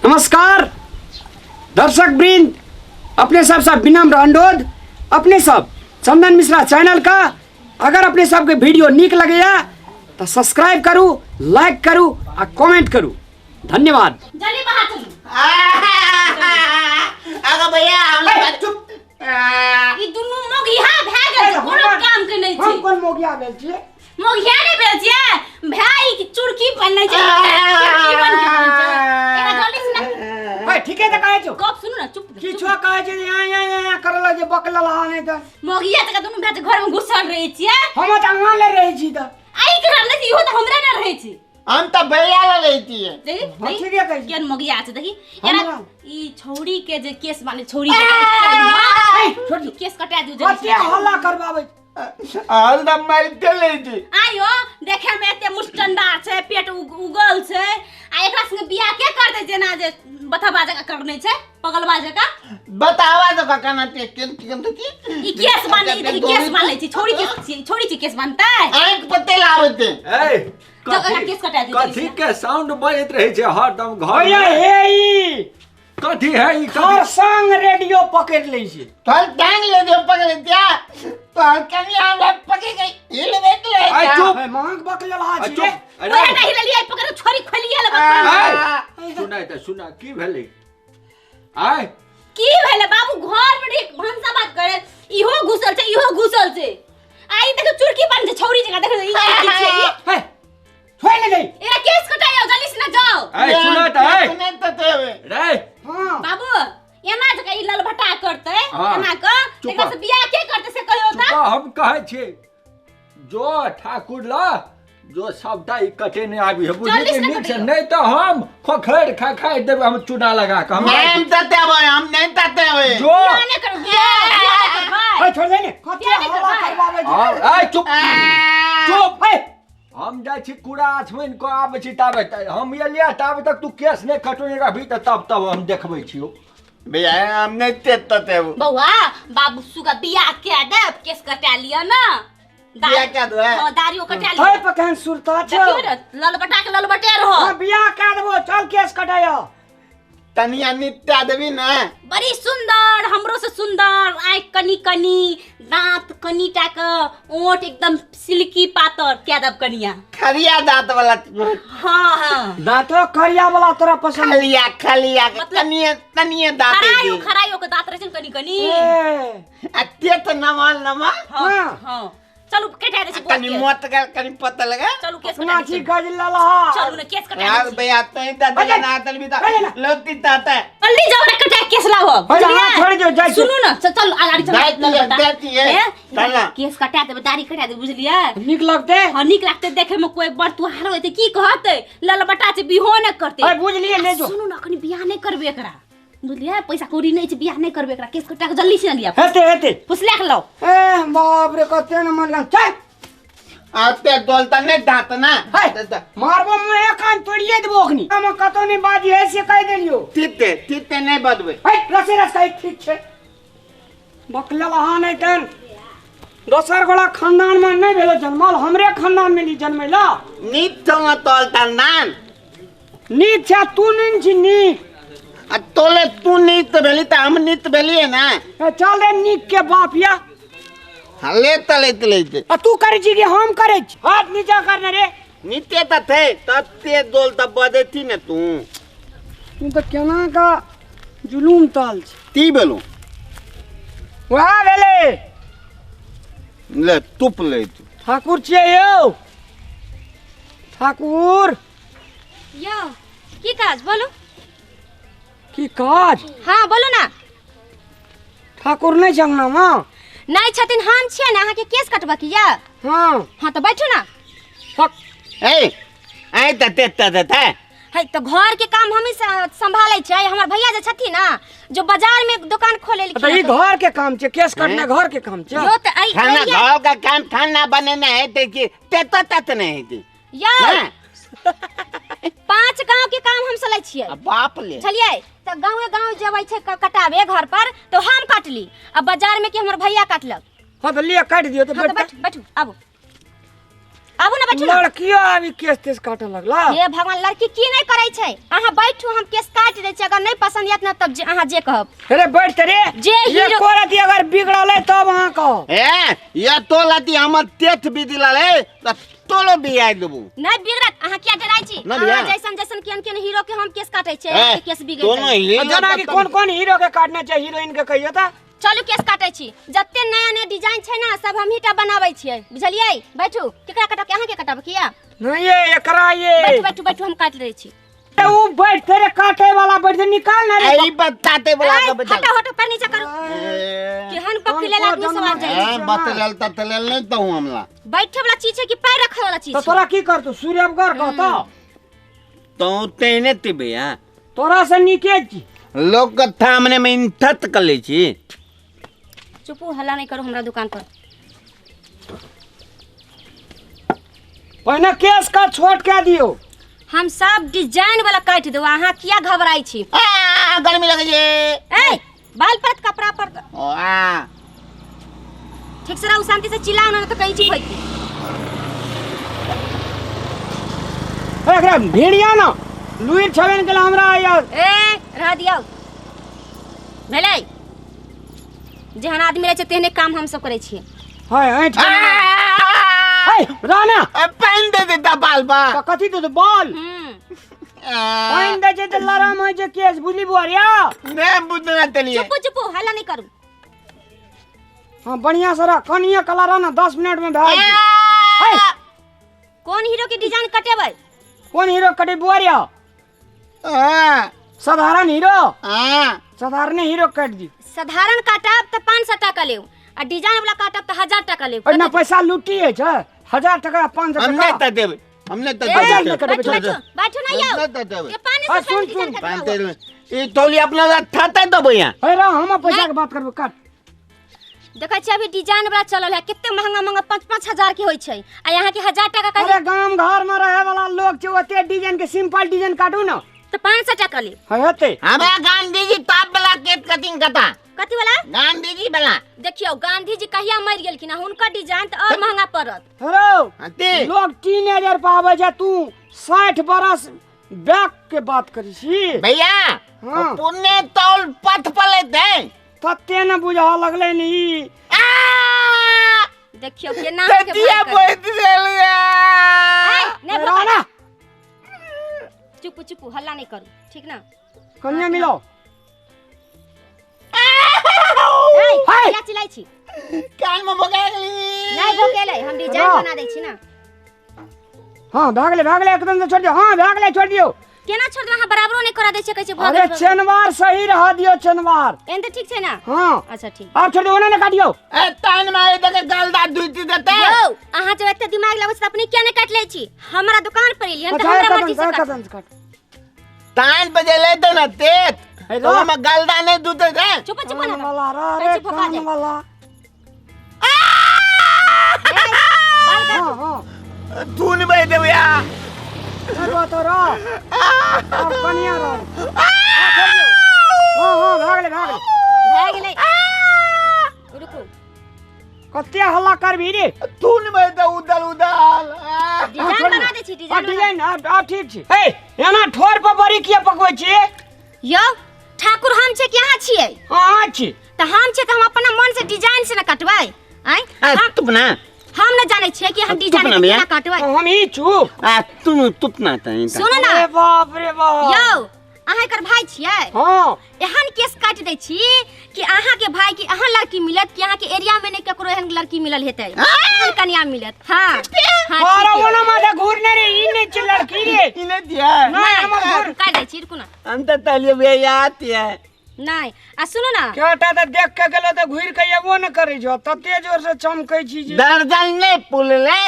नमस्कार दर्शक वृंद, अपने सब सब विनम्र अनुरोध, अपने सब चंदन मिश्रा चैनल का अगर अपने सबके वीडियो नीक लगैया तो सब्सक्राइब करू, लाइक करू आ कमेंट करू। धन्यवाद। जल्दी बाहर चलू। आगा भैया हमरा चुप। ई दुनू मोगिया भए गेल छै, कोनो काम के नहि छै। हम कोन मोगिया भेल छियै? मोगिया नहि भेल छियै भाय, ई चुरकी बनलै छै, चुरकी बन के बनल छै। एकरा जल्दी से ना है ठीके तऽ कहै छौ। गप सुनू ना, चुप। किछो कहै छै यहाँ यहाँ यहाँ करल जे बकलल अहाँ नहि तऽ मोगिया तक दुनू भाय घर में घुसल रहै छियै। हम तऽ अहाँ ले रहै छी तऽ आई के रहलै छै, इहो तऽ हमरे ने रहै छै। हम तऽ भैया ले रहती है। देखी हाँ, देखी, ठीके कहै छी। केहन मोगिया छै देखी। हमरा- एना ई छौड़ी के जे केस माने छौड़ी के ए, छोड़ दियौ। केस कटा दियौ जल्दी कते से। हल्ला करबाबै? हरदम मारिते रहै छी। आयो देखे में एते मुस्टंडा छै, पेट उगल छै, आ एकरा संगे बियाह के करतै? जेना जे बथबा जकाँ करने छै, पगलबा जकाँ। बतावा तो काका ना ते केन केन तो की ई केस बान्हे, ई देखी केस बान्हे छै, छौड़ी केस छियै, छौड़ी छै केस बान्हतै। आंख पर तेल आबते। ए जब एकरा केस कटा दियौ जल्दी कथी से। के साउंड बजैत रहै छै हरदम घर भैया में? हे ई कथी है ई? कथी खरसंग रेडियो पकड़ि लै छै। तोहर टांग ले जो पकड़ दिया तोहर कनिया हमरा पकड़ गई हिल देत ले। आइ चुप। हे मांग बकलल हा आ, छी चुप रे। अरे ओएह नहि लेलियै, पकड़ छोरी खोलिए लेबै। आइ सुना तऽ सुना, की भेलै आइ? की भेलै बाबू? घर में एक भनसा बात करे, इहो घुसल छै, इहो घुसल छै, आ ई देखो चुरकी बन छै छौरी जकाँ। देखो ई की छियै ई? हे छोड़ि ले गई। एकरा केस कटाइयो जल्दी से ना जाओ। आइ सुना तऽ आइ सुने तऽ तेवे रे। हाँ बाबू, एना जकाँ ई ललभटा करतै, हाँ। एना क चुप। एकरा से बियाह के करतै से कहियो त। चुपा, हम कहै छियै जो ठाकुर ला जो सबटा ई कटेने आबी है बुझली जल्दी कि से नीक से कटियौ। नहीं तो हम खोखैर खा खा देबै हम चूना लगा कऽ हम। नहीं तते हम नहीं तते। जो बियाह नहि करबै, बियाह बियाह नहि करबै। हे छोड़ दे ने, कते बियाह नहि हल्ला करबै। करबाबै छै? हाँ, आइ चुप चुप। हे हम जाइ छी कूड़ा आछमनि कऽ आबै छी, ताबे तक हम एलियै, ताबे तक तू केस नहि कटौने रहबही तऽ तब तब हम देखबै छियौ। भैया हम नहीं तेते बौआ बाबू, सुगा बियाह के देब, केस कटा लिअ ना। बियाह कए देबै? हाँ, दाढ़ियो कटा थै लिअ। पर केहन सुरता छौ। देखियौ ने, ललबटा के ललबटे रहो। हाँ, बियाह कए देबो, चल केस कटायो। तनिया नित्या देबी ना। बड़ी सुंदर, हमरो से सुंदर, आँखि कनी कनी, दांत कनी टा के, ओठ एकदम सिल्की पातर। कए देब कनिया। खरिया दांत वाला। हाँ हाँ। दांतो करिया वाला तोरा पसंद? खलिया खलिया मतलब- तनिया तनिया दांत खरायो खरायो के दांत रहे छै ने कनी कनी। ए, आ ते तो नमल नमल। हाँ हाँ। हाँ, चलू कटा दै छी कनी केस। मोट गल कनी पतल गल। चलू केस अपना कटा दै छी छी। गज ललहा। चलू ने केस कटा यार दै छी। भैया तई ता अरे, ना तन भी ता अरे ना। लोती ताता। जल्दी जाओ ने, कटा केस लाओ। अरे, हाँ, छोड़ दियौ, जाइ छी। सुनू ने, चल चल अगाडि चल। जाइत छियै, ललबटा। जाइत छियै। ए, चल ना। केस कटा देबै, दाढ़ी कटा देबै, बुझलियै? नीक लगतै। हाँ, नीक लागतै देखे में। कोई बड़ तुहार होतै की कहतै, ललबटा छै, बिहो ने करतै। अरे बुझलियै, ले जो। सुनू ने, अखनी बियाह नहि करबै एकरा, बुझलियै? पैसा कौड़ी नहि छै, बियाह नहि करबै एकरा। केस कटा के जल्दी से लिया। हेतै हेतै। फुसला के लाओ। ए बाप रे, कते न मन लग चल। आते डोलता नहीं दांत ना। हे मारबो मुँहे कान तोड़िए देबो। अखनी हम कतौ नहीं बाजी है से कहि देलियो। तीते तीते नहीं बदबे। हे रसे रस कहि ठीक छै। बकलल अहाँ नहि तन दोसर गोला खानदान में नहीं भेलो जन्मल, हमरे खानदान में ली जन्मैला। नीत तो तोलता नान। नीक छै, तू नहीं छी नीक। आ तोले तू नीत भेली त हम नीत भेलिए ना। ए, चल रे नीक के बाप या। हले तले तले। आ तू करै छी कि हम करै छी? हाथ नीचा करने रे। नीते त थे तते दोल त बदेती ने तू। तू तऽ केना का जुलूम ताल छै। ती बेलू। वएह भेलै। ले तुप ले तू। ठाकुर छियै यौ ठाकुर। यौ की काज बोलू? की काज? हाँ बोलू ना। ठाकुर नहि छै अंगनामे? नहि छथिन, हम छियै ने। अहाँके केस कटबऽ के यऽ? हाँ। हाँ तऽ बैठू ना। हक। ए ऐ त ते त ते है तऽ घर के काम हमही सम्भालै छियै। हमर भैया जे छथिन ना, जो बाजार में दुकान खोले तऽ ई घर के काम छै? केस कटना घर के काम छै? यो तऽ एहि खाना एरिया घर का काम खाना बनेना है ते की ते त तत नहीं थी। यौ ना 5 गांव के काम हम चलै छियै। आ बाप ले। बुझलियै? तऽ गाँवे गाँव जबै छै कटाबे घर पर तऽ हम काटली, आ बाजार में के हमर भैया काटलक। हाँ तऽ लिअ, काटि दियौ तऽ। हाँ तऽ बैठ। बैठू बैठू, आबू। आबू ना बैठू ना। लड़कियों आबि केस तेस काटे लगला। हे भगवान, लड़की की नहीं करै छै? अहाँ बैठू, हम केस काटि दै छी, अगर नहीं पसंद आयत ना तब जे अहाँ जे कहब। अरे बैठ रे, जे ये हीरो- कोरती अगर बिगड़ल है तब अहाँ कहो। ए ये तो लाती हमर तेथ बिदिला रे त तोलो बियाय देबू। नहीं बिगड़त, अहाँ किया डराइ छी? ना अहाँ भैया। जैसन जैसन केहन केहन हीरो के हम केस काटै छियै, ए, अहाँके केस बिगड़ि दोनो जायत। हीरो जेना कि त- कोन कोन हीरो के काटना छै, हीरोइन के कहियो त। चलू केस काटै छी, जते नया नया डिजाइन छै ना सब हमही टा बनाबै छियै, बुझलियै? बैठू, केकरा काटब? अहाँ के काटब किया? नहीं ये एकरा ये। बैठू बैठू बैठू, हम काटि दै छी। ए, उ बैठते रे, काटे वाला बैठते, निकाल ना रे। ए, ई बताते बोला ए, के बता। हटो हटो, पैर नीचा करू। केहन बकलेल आदमी सब आबि जाइ छै। ए बतलेल ततलेल नहीं तो हमला। बैठे वाला चीज छै कि पैर रखे वाला चीज तो छै? तोरा की करतू सूर्यवगर कहतो? तो तेने तिबे हां। तोरा से नीके छी। लोक के थामने में इंथत कर ले छी। चुपू, हल्ला नहीं करू हमरा दुकान पर। पहिने केस का छोट के दियो। हम सब डिजाइन वाला काटि देब, अहाँ किया घबराइ छी? आ गर्मी लगे छे। ए बाल पर कपड़ा पर ओ आ ठीक से रहू, शांति से चिल्लाओ ना तो कहीं छी होई। एकरा भेड़िया ना लुइर छवेन गेल हमरा यार। ए रह दियौ, भेलै? जेहन आदमी रहै छै तेहने काम हम सब करै छियै। हाय ऐठ हाय राना पानि दे देता बाल बा। तो कथी दे दे बाल? पानि दे छै त लरम होइ छै केस, बुझली बुआरिया? नै बुझना तलिए। चुपू चुपू, हल्ला नहीं करू। हां बढ़िया से रख, कनिया कला रह ना 10 मिनट में भए जेतै। कौन हीरो के डिजाइन कटेबै? कौन हीरो कटे बुआरिया? हां साधारण हीरो। हां साधारण हीरो काट दी। साधारण काटब त 500 टका लेब आ डिजाइन वाला काटब त 1000 टका लेब। ओना पैसा लुटी है छै, 1000 टका 500 हम टका। नहीं त देबै, हम नहीं त ए, देबै। बैठू बैठू बैठू ना यौ। नहीं त देबै। ये पानी आ, से सुन, पानी सुन। डिजाइन पान कटवाओ। ई तौली अपना थाते देबै यहाँ। हे रह, हम पैसा के बात करबै, काट। देखै छियै अभी डिजाइन वाला चलल है, कते महंगा महंगा 5-5 हजार के होइ छै आ यहाँ के 1000 टका का। अरे गाम घर में रहे वाला लोग छै, ओते डिजाइन के सिंपल डिजाइन काटू ना त 500 टका लेब। है हेतै। हमरा गांधी जी टॉप वाला केक कटिंग कटा। कथी वाला? गांधी जी वाला। देखियौ गांधी जी कहिया मरि गेलखिन, हुनकर डिजाइन त और महंगा पड़त। हेलो हते लोग टीनेजर पाबै छै, तू 60 बरस बैक के बात करै छी भैया। हाँ। पुण्य तौल पथ पर लेते तते न बुझा लगलै ने ई। देखियौ केना के ततिया भाई बैठ गेल। नहीं राणा चुप चुप, हल्ला नहीं करू, ठीक ना? कन्या मिलो। ए हाय। किया चिल्लाई छी? कान में भोगा गेली। नहीं भोगेलै, हम डिजाइन रा। बना दै छी ना। हां भागले भागले एकदम से छोड़ दियो। हां भागले छोड़ दियो। केना छोड़ देबै? अहाँ बराबरो नहीं करा दै छियै, कहै छियै भऽ अरे गेल, भऽ गेल। चेनवार सही रह दियो, चेनवार। एहन तऽ ठीक छै ना? हां अच्छा ठीक। आप छोड़ दियो, ओना ने काटियो। ए तान मारे देखे गलदा दुइती देते। यौ अहाँ जब एते दिमाग लगबै छी त अपने किया नहीं काटि लै छी? हमरा दुकान पर एलियै हन त अच्छा हमरा मर्जी से कदम काट। कदम से काट। तान बजे लेते ना तेत हे तो रा। हम गलदा नहीं दूते थे। चुप चुप ना कान वाला रा रे, कैंची भोका कान जाए। वाला। बाल काटू। हां हां तू नहीं बैठ भैया। चलो तो रा। अब कनिया रा। हां हां भागले भागले भए गेलै। रुकू। कते हल्ला करबी रे? तू नहीं बैठ उदल उदल। डिजाइन बना दै छी, आ डिजाइन बना। डिजाइन आब ठीक छै। हे एना ठोर पर बड़ी किया पकबै छी? यौ ठाकुर हम छै कि अहाँ छियै? अहाँ छी। त हम छियै त हम अपना मन से डिजाइन से न कटबै। आँय तू ना हम न जानै छियै कि हम तू डिजाइन बना के भैया। केना कटबै। हम ही छु। आ तू तुत ना तई सुनू ना। अरे बाप रे बाप। यौ अहाँ एकर भाई छियै? हां एहन केस काटि दै छी कि अहाँ के भाई के अहाँ लड़की मिलत कि अहाँ के एरिया में नहीं ककरो एहन लड़की मिलल हेतै, एहन कन्या मिलत। हां हां अरे ओना माथा घूरने रे, ई नहीं छै लड़की रे। इने दिया नहीं, हमर घूर। काटि दै छी, रुकू ना। हम त तलिए भैया आती है। नहीं आ सुनू ना। केटा त देख के गेलो त घुरि के एबो न करै छौ, तते जोर से चमकै छी जे। दर्जन नहीं पुल ले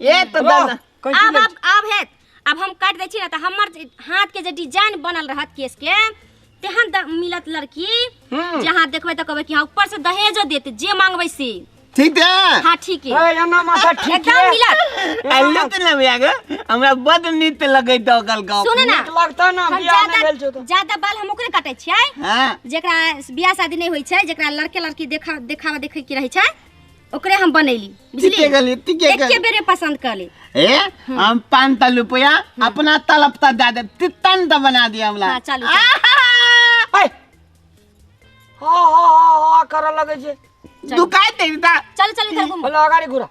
ये तो वाह, दर्जन। कैंची आब लै आब आब हेत, आब हम काटि दै छी ना त हमर हाथ के जे डिजाइन बनल रहत केस के तेहन मिलत लड़की जहाँ देखबै त कहबै कि हाँ ऊपर से दहेजो देत जे मांगबै से। ठीक है। हाँ ठीक है। ए एना माथा ठीक एकदम है। मिलत। अल्लू तो ना भैया गे हमरा बड नीक लगैत ओकल गप। सुनू ना। नीक लगता ना, हम बियाह नहीं भेल छौ ज्यादा त। ज्यादा बाल हम ओकरे काटै छियै हां जेकरा बियाह शादी नहीं होइ छै, जेकरा लड़के लड़की देखा देखावा देखै के रहै छै ओकरे हम बनैली ठीके बुझली। गेली, ठीके एके गेली। बेरे पसंद कर ली। ए हम 5 ता रुपया अपना तलब ता दे दे तितन ता बना दिया हमरा। हाँ, चालू, ए हाँ हाँ हाँ हाँ करऽ लगै छै। दुकान दे ता। चलू चलू इधर घूमू। बोलो अगाड़ी घुरा।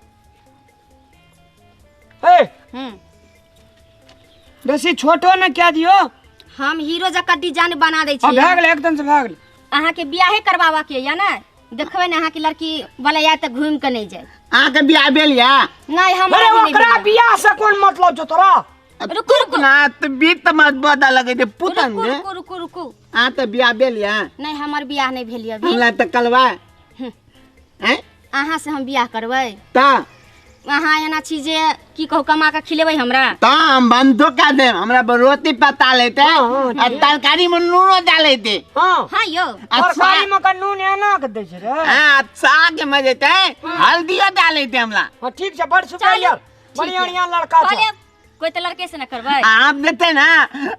ए बेसी छोटो ने क्या दियो। हम हीरो जकाँ डिजाइन बना दै हाँ छी। भए गेलै, एकदम से भए गेलै। अहाँके बियाहे करवावा के या ने देखबै ने अहाँके लड़की वाला या तऽ घूमि के नहीं जाए। अहाँके बियाह भेल या नहीं हम अरे ओकरा बियाह से कोन मतलब छौ तोरा? रुकू रुकू ना त बीत मत बदा लगे दे पुतन रुकू दे। रुकू रुकू रुकू। अहाँ त बियाह भेल या? नहीं हमर बियाह नहीं भेल अभी। हमरा त कलवा हैं अहाँ से हम बियाह करबै ता अहाँ एना छी जे की कहू कमा के खिलेबै हमरा। ता हम बंदो का दे हमरा रोटी पता लेते आ तरकारी में नूनो डाल लेते। हाँ हाँ यो तरकारी में का नून एना के दै छै रे। हां साग में जेते हल्दियो डाल लेते हमरा। हाँ ठीक छै, बड़ सुपेरियर बढ़िया बढ़िया लड़का छै। कोई तो लड़के से न करबै। आप देते ना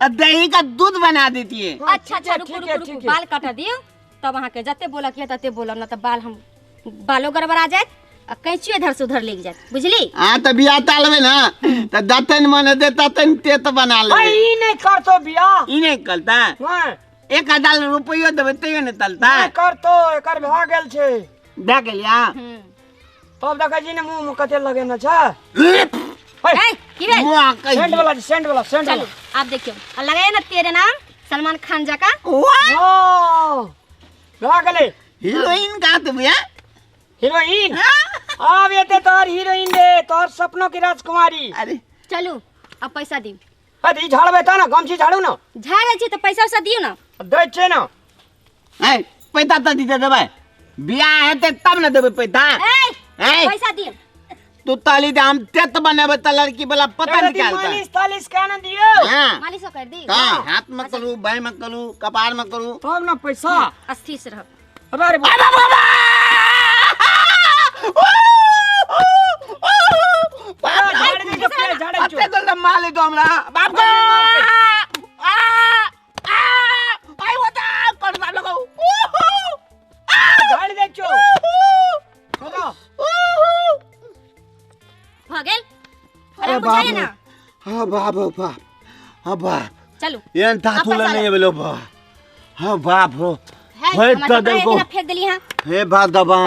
दही का दूध बना देती है। अच्छा अच्छा रुकू रुकू रुकू बाल काटा दियो तब अहाँ के जते बोलक ये तते बोलब, न त बाल हम बालो गड़बड़ा जायत आ कैंचियो इधर से उधर लेग जायत बुझली। हां त बियाह तालबे ना त दतन मन दे ततन ते त बना ले। ई नहीं करतो बियाह। ई नहीं करता। हां 1000 रुपयो देबे तैयो नहीं तलता। नहीं करतो, एकर भा गेल छै। भा गेल या तब देखै छी ने मुंह में कते लगेने छै। ए की भेल? सेंट वाला सेंट वाला सेंट चलो आप देखियो आ लगाए ना तेरे नाम सलमान खान जका। वाह भा गेलै। हीरोइन का त भैया हीरोइन आब एते तोहर हीरोइन रे, तोहर सपनों की राजकुमारी। अरे चलू अब पैसा दियो। अरे ई झाड़बे त ना गमछी झाड़ू ना। झाड़ै छी त पैसा उसा दियो ना। दै छै ना। ए पैसा त दिते देबै, बियाह हेतै तब ना देबै पैसा। ए पैसा दियो। तू ताली दे हम तेत बनेबै त लड़की वाला पता निकालता। मालिश तालिश का ना दियो। हां मालिश कर दी। हां हाथ में करू, बाई में करू, कपार में करू तब ना पैसा। अस्थिर से रह। अरे बाबा बाप को आ आ आई होता कर बाप लोगो झाड़ दे छो। भ गेल। अरे बुझाइए ना। हां बाप बाप हां बाप चलू एन थाथुल नहीं भेलो बाप। हां बाप हो हे त देल को फेंक देली। हां हे बाप दबा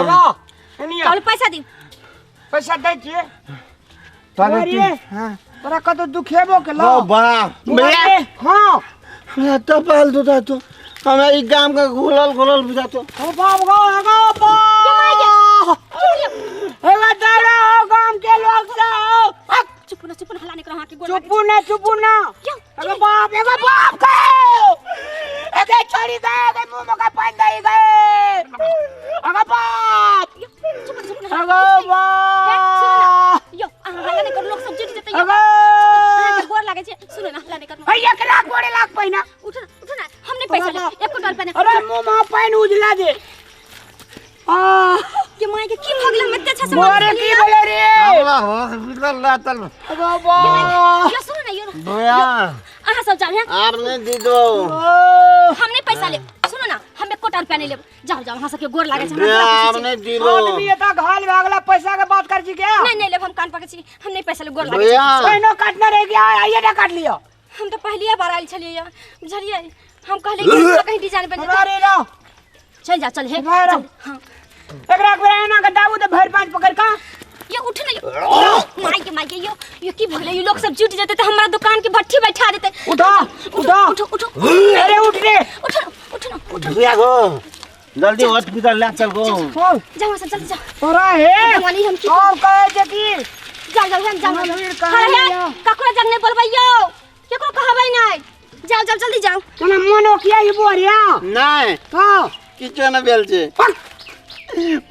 चल पैसा दी। पैसा दै छियै तोरे। हां तोरा कतो दुखेबो के लो बाप भैया। हां हमरा त पाल दो तो हमरा ई गाम के घुलल घुलल बुझातो। ओ बाप गो एगो बाप हे दादा हो गाम के लोग सब। चुप ना चुप ना हला नहीं करो। हां के गोड़ चुप ना चुप ना। एगो बाप एगो बाप के एगे छोड़ी गए एगे मुंह में का पानी दई गए। एगो बाप चुप चुप ना एगो बाप यो हला नहीं करो लोग सब जुट जते। एगो अहाँ के गोड़ लागे छै। सुनो ना हला नहीं करो। हे 1 लाख गोड़े लाख पहिना। उठ ना उठ ना हम नहीं पैसा ले एको रुपया नहीं। अरे मुंह में पानी उजला दे। आ के माय के की भगल हम एते अच्छा से मार अरे की बोले रे हमरा हॉस्पिटल ला चल। बाबा यो सुनो ना यो भैया अहाँ सब जाओ। हां आप ने दी दो। हम नहीं पैसा ले। सुनो ना हम एको रुपया नहीं लेब। जाओ जाओ अहाँ सब के गोड़ लागे छै। हमरा आप ने दी दो। आदमी एता घाल भागला पैसा के बात कर छी क्या? नहीं नहीं लेब हम कान पकड़ छी। हम नहीं पैसा ले गोड़ लागे छै। पहिनो काटने रह गया आइए ना काट लियो। हम तो पहलिए बार आयल छलियै बुझलियै। हम कहलियै कि कहीं डिजाइन बन जेतै। अरे रो चल जा चल हे। हां एकरा के एना के दाबू त भरि पाँच पकड़ का। ये उठ ना यो माई के माई के यो यो की भगले यो लोग सब जुट जेते त हमरा दुकान के भट्ठी बैठा देते। उठा उठा उठो उठो। अरे उठ रे उठो उठो ना उठो। भैया गो जल्दी हॉस्पिटल ले चल गो। जाओ सब जल्दी जाओ। तोरा हे भगवानी हम की और कहे जे की जाओ जाओ हम जाओ। अरे ककरो जग नहीं बोलबै यो केकरो कहबै नै। जाओ जाओ जल्दी जाओ। तोना मन ओकिया ई बोरिया नहीं हां किछो न भेल छै।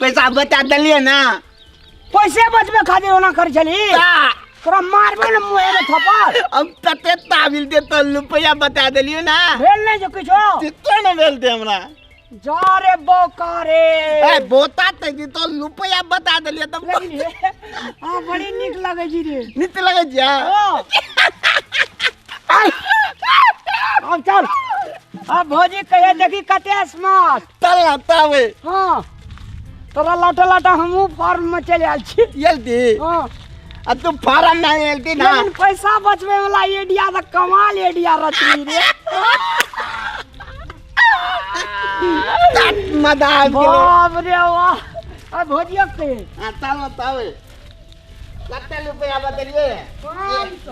पैसा बता देलिए ना। पैसे बचबे खातिर ओना कर छली तोरा मारबे न मुंह में थप्पड़। अब तते ताबिल दे तो रुपया बता देलियो ना। भेल नहीं जो किछो किछो न भेल दे हमरा। जा रे बोका रे। ए बोता ते दी तो रुपया बता देलियो तब। हां बड़ी नीक लगे छी रे। नीक लगे छी। हां अब चल अब भौजी कहे देखी कते स्मार्ट चल ना तबे। हां तोरा लौटा लौटा हमहूँ फॉर्म में चलि आयल छी। एलती? हाँ। आ तू फार्म में एलती ना? लेकिन पैसा बचबे वाला आइडिया तो कमाल आइडिया रचली रे। मजा आबि गेलै। बाप रे वाह। आ भोजियो के। हाँ, चलो तब। कते रुपया बतेलिए? 500।